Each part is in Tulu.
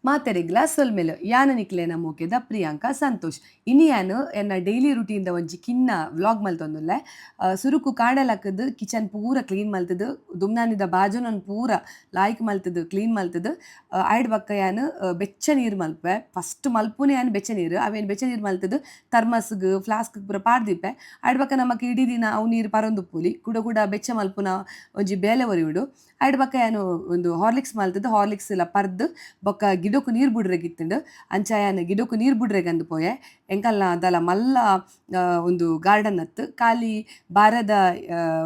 ಮಾತೆರೆಗ್ಲಾ ಸೊಲ್ಮೆಲು. ಯಾನ್ ನಿಕ್ಲೆನ ಮೋಕೆದ ಪ್ರಿಯಾಂಕಾ ಸಂತೋಷ್. ಇನಿ ಯಾನ್ ಎನ್ನ ಡೈಲಿ ರುಟೀನ್ ದ ಒಂಜಿ ಕಿನ್ನ ವ್ಲಾಗ್ ಮಲ್ತೊಂದುಲ್ಲೆ. ಸುರುಕು ಕಾಂಡೆ ಲಕ್ಕುದು ಕಿಚನ್ ಪೂರ ಕ್ಲೀನ್ ಮಲ್ತುದು, ದುಮ್ನಾನಿದ ಬಾಜನನ್ ಪೂರ ಲಾಯ್ಕ್ ಮಲ್ತುದು ಕ್ಲೀನ್ ಮಲ್ತುದು, ಆಯ್ಡ್ ಬೊಕ್ಕ ಯಾನ್ ಬೆಚ್ಚ ನೀರು ಮಲ್ಪುವೆ. ಫಸ್ಟ್ ಮಲ್ಪುನೆ ಯಾನ್ ಬೆಚ್ಚ ನೀರು. ಅವೇನ್ ಬೆಚ್ಚ ನೀರು ಮಲ್ತುದು ಥರ್ಮಸ್ಗ್ ಫ್ಲಾಸ್ಕ್ ಪೂರ ಪಾಡ್ದಿಪ್ಪೆ. ಆಯ್ಡ್ ಬೊಕ್ಕ ನಮಕ್ ಇಡೀ ದಿನ ಅವು ನೀರು ಪರೊಂದುಪ್ಪೊಲಿ. ಕುಡ ಕುಡ ಬೆಚ್ಚ ಮಲ್ಪುನ ಒಂಜಿ ಬೇಲೆ ಒರಿಯುಂಡು. ಆಯ್ಡ್ ಬೊಕ್ಕ ಯಾನ್ ಒಂದು ಹಾರ್ಲಿಕ್ಸ್ ಮಲ್ತುದು ಹಾರ್ಲಿಕ್ಸ್ ಲ ಪರ್ದ್ ಬೊಕ್ಕ ಗಿಡೊಕು ನೀರು ಬುಡ್ರೆಗಿತ್ತುಂಡು. ಅಂಚ ಯಾನ್ ಗಿಡೊಕು ನೀರು ಬುಡ್ರೆಗಂದ್ ಪೋಯೆ. ಎಂಕಲ್ನ ದಲ ಮಲ್ಲ ಉಂದು ಗಾರ್ಡನ್ ಅತ್ತ್, ಖಾಲಿ ಬಾರದ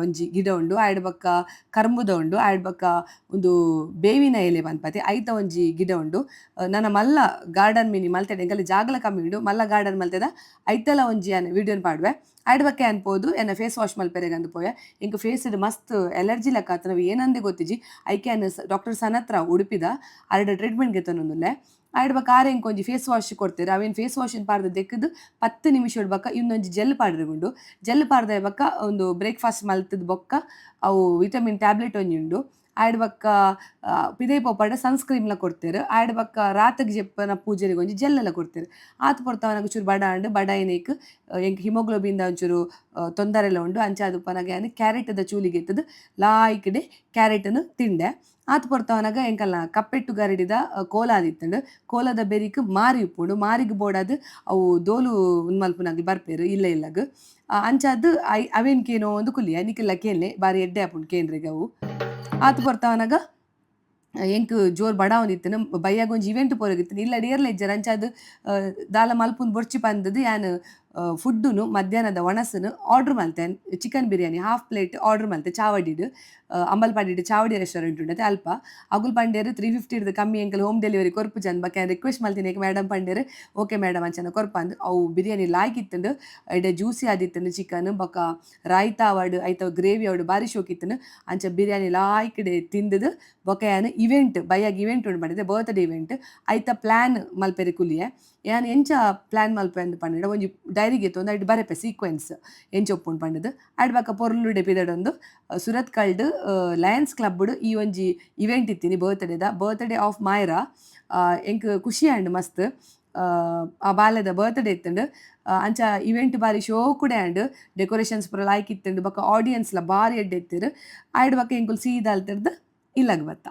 ಒಂಜಿ ಗಿಡ ಉಂಡು, ಆಯ್ಡ್ ಬೊಕ್ಕ ಕರ್ಂಬುದ ಉಂಡು, ಆಯ್ಡ್ ಬೊಕ್ಕ ಉಂದು ಬೇವಿನ ಎಲೆ ಪನ್ಪತಿ ಐತ ಒಂಜಿ ಗಿಡ ಉಂಡು. ನನ ಮಲ್ಲ ಗಾರ್ಡನ್ ಮಿನಿ ಮಲ್ತೆಡ್ ಎಂಕಲ್ನ ಜಾಗಲ ಕಮ್ಮಿ ಉಂಡು, ಮಲ್ಲ ಗಾರ್ಡನ್ ಮಲ್ತೆದ ಐತಲ ಒಂಜಿ ಯಾನ್ ವಿಡಿಯೋನ್ ಪಾಡುವೆ. ಆಯ್ಡ್ ಬೊಕ್ಕ ಯಾನ್ ಪೋದು ಎನ್ನ ಫೇಸ್ ವಾಶ್ ಮಲ್ಪೆರೆಗಂದ್ ಪೋಯೆ. ಎಂಕ್ ಫೇಸ್ ಮಸ್ತ್ ಎಲರ್ಜಿ ಲೆಕ್ಕ ಆತನ ಏನಂದೆ ಗೊತ್ತಿಜಿ. ಐಕೆ ಯಾನ್ ಡಾಕ್ಟರ್ ಸನತ್ರ ಉಡುಪಿದ ಅರೆಡ ಟ್ರೀಟ್ಮೆಂಟ್ ಗೆತೊನೊಂದುಲ್ಲೆ. ಆಯ್ಡ್ ಬೊಕ್ಕ ಆರ್ ಎಂಕ್ ಒಂಜಿ ಫೇಸ್ ವಾಶ್ ಕೊರ್ತೆರ್. ಅವೇನ್ ಫೇಸ್ ವಾಶ್ ಪಾಡ್ದ್ ದೆಕ್ಕುದು 10 ನಿಮಿಷಡ್ ಬೊಕ್ಕ ಇಂದೊಂಜಿ ಜೆಲ್ ಪಾಡ್ರೆಗುಂಡು. ಜೆಲ್ ಪಾಡ್ದೆ ಬೊಕ್ಕ ಒಂದು ಬ್ರೇಕ್ಫಾಸ್ಟ್ ಮಲ್ತುದು ಬೊಕ್ಕ ಅವು ವಿಟಮಿನ್ ಟ್ಯಾಬ್ಲೆಟ್ ಒಂಜಿ ಉಂಡು. ಆಯ್ಡ್ ಬೊಕ್ಕ ಪಿದೈ ಪೋಪಾಡ ಸನ್ಸ್ಕ್ರೀನ್ ಲ ಕೊರ್ತೆರ್. ಆಯ್ಡ್ ಬೊಕ್ಕ ರಾತ್ಗ್ ಜೆಪ್ಪುನ ಪೂಜೆಗ್ ಒಂಜಿ ಜೆಲ್ ಲ ಕೊರ್ತೆರ್. ಆತ್ ಪೊರ್ತವನಗ ಚೂರು ಬಡ ಆಂಡ್. ಬಡ ಆಯಿನೇಕ್ ಎಂಕ್ ಹಿಮೋಗ್ಲೋಬಿನ್ ದ ಒಂಚೂರು ತೊಂದರೆಲ ಉಂಡು. ಅಂಚಾದ್ ಉಪ್ಪುನಗ ಯಾನ್ ಕ್ಯಾರೆಟ್ ದ ಚೂಲಿಗೆ ಎತ್ತುದು ಲಾಯ್ಕ್ಡೆ ಕ್ಯಾರೆಟ್ ನು ತಿಂಡೆ. ಆತ್ ಪೊರ್ತವನಗ ಎಂಕಲ್ನ ಕಪ್ಪೆಟ್ಟು ಗರಡಿದ ಕೋಲ ಆದಿತ್ತುಂಡು. ಕೋಲದ ಬೆರಿಕ್ ಮಾರಿ ಉಪ್ಪುಂಡು. ಮಾರಿಗ್ ಬೋಡಾದ್ ಅವು ದೋಲು ಉಂದು ಮಲ್ಪುನಗ್ಲ್ ಬರ್ಪೆರ್ ಇಲ್ಲ ಇಲ್ಲಗ್. ಅಂಚಾದ್ ಅವೇನ್ ಕೇನೋಂದು ಕುಲ್ಲಿಯ ನಿಕಲ್ಲ ಕೇನ್ಲೆ, ಬಾರಿ ಎಡ್ಡೆ ಆಪುಂಡು ಕೇನ್ರೆಗ್ ಅವು. ಆತ್ ಪೊರ್ತವನಗ ಎಂಕ್ ಜೋರ್ ಬಡಾವೊಂದಿತ್ತುಂಡು. ಬಯ್ಯಾಗ ಒಂಜಿ ಇವೆಂಟ್ ಪೋರೆಗಿತ್ತುಂಡು. ಇಲ್ಲಡ್ ಏರ್ಲ ಇಜ್ಜೆರ್. ಅಂಚಾದ್ ದಾಲ ಮಲ್ಪುಂದು ಬೊರ್ಚಿ ಪಂದುದು ಯಾನ್ ಫುಡ್ಡುನು ಮಧ್ಯಾಹ್ನದ ಒಣಸುನು ಆರ್ಡರ್ ಮಲ್ತೆ. Chicken biryani half plate order ಮಲ್ತೆ ಚಾವಡಿಡ್. ಅಂಬಲ್ಪಾಡಿಡ್ ಚಾವಡಿ ರೆಸ್ಟೋರೆಂಟ್ ಉಂಡತೆ ಅಲ್ಪ. ಅಗುಲ್ ಪಂಡೇರು 350 ರ್ದ್ ಕಮ್ಮಿ ಎಂಕಲ್ ಹೋಮ್ ಡೆಲಿವರಿ ಕೊರ್ಪುಜಂದ್. ಬೊಕ್ಕ ಯಾನ್ ರಿಕ್ವೆಸ್ಟ್ ಮಲ್ತಿನೇಕ್ ಮೇಡಮ್ ಪಂಡೇರು ಓಕೆ ಮೇಡಮ್ ಅಂಚನ ಕೊರ್ಪಂದ್. ಅವು ಬಿರಿಯಾನಿ ಲಾಯ್ಕ್ ಇತ್ತುಂಡು. ಎಡ್ಡೆ ಜ್ಯೂಸಿ ಆದಿತ್ತುಂಡು ಚಿಕನ್. ಬೊಕ್ಕ ರಾಯ್ತ ಆವಡ್ ಐತ ಗ್ರೇವಿ ಆವಡ್ ಬಾರಿ ಶೋಕ್ ಇತ್ತುಂಡು. ಅಂಚ ಬಿರಿಯಾನಿ ಲಾಯ್ಕ್ಡೆ ತಿಂದುದು ಬೊಕ್ಕ ಯಾನ್ ಇವೆಂಟ್ ಬಯ್ಯಾಗ ಇವೆಂಟ್ ಉಂಡು ಪಂಡಿದೆ ಬರ್ತ್ಡೇ ಇವೆಂಟ್ ಐತ ಪ್ಲಾನ್ ಮಲ್ಪೆರೆ ಕುಲ್ಲಿಯೆ. ಯಾನ್ ಎಂಚ ಪ್ಲಾನ್ ಮಲ್ಪೆ ಅಂದ್ ಪಂಡ ಒಂಜಿ ಡೈರಿ ಗೆತೊಂದು ಐಟ್ ಬರೆಪೆ ಸೀಕ್ವೆನ್ಸ್ ಎಂಚ ಉಪ್ಪುಂಡು ಪಂಡುದು. ಐಟ್ ಬೊಕ್ಕ ಪೊರ್ಲುಡೆ ಪಿದಡೊಂದು ಸುರತ್ಕಲ್ಡ್ ಲಯನ್ಸ್ ಕ್ಲಬ್ ಈ ಒಂಜಿ ಇವೆಂಟ್ ಇತ್ತಿನಿ ಬರ್ತ್ಡೇದ ಬರ್ತ್ಡೇ ಆಫ್ ಮಾಯ್ರಾ. ಎಂಕ್ ಖುಷಿ ಆಂಡ್ ಮಸ್ತ್. ಆ ಬಾಲೆದ ಬರ್ತ್ಡೇ ಇತ್ತುಂಡು. ಅಂಚ ಇವೆಂಟ್ ಬಾರಿ ಶೋಕುಡೆ ಆಂಡ್. ಡೆಕೋರೇಷನ್ಸ್ ಪೂರ ಲಾಯ್ಕ್ ಇತ್ತುಂಡು. ಬೊಕ್ಕ ಆಡಿಯನ್ಸ್ ಲ ಬಾರಿ ಎಡ್ಡೆ ಇತ್ತೆರ್. ಐಡ್ ಬೊಕ್ಕ ಎಂಕುಲು ಸೀದಾ ಅಲ್ತಿರ್ದ್ ಇಲ್ಲಗ್ ಬತ್ತ.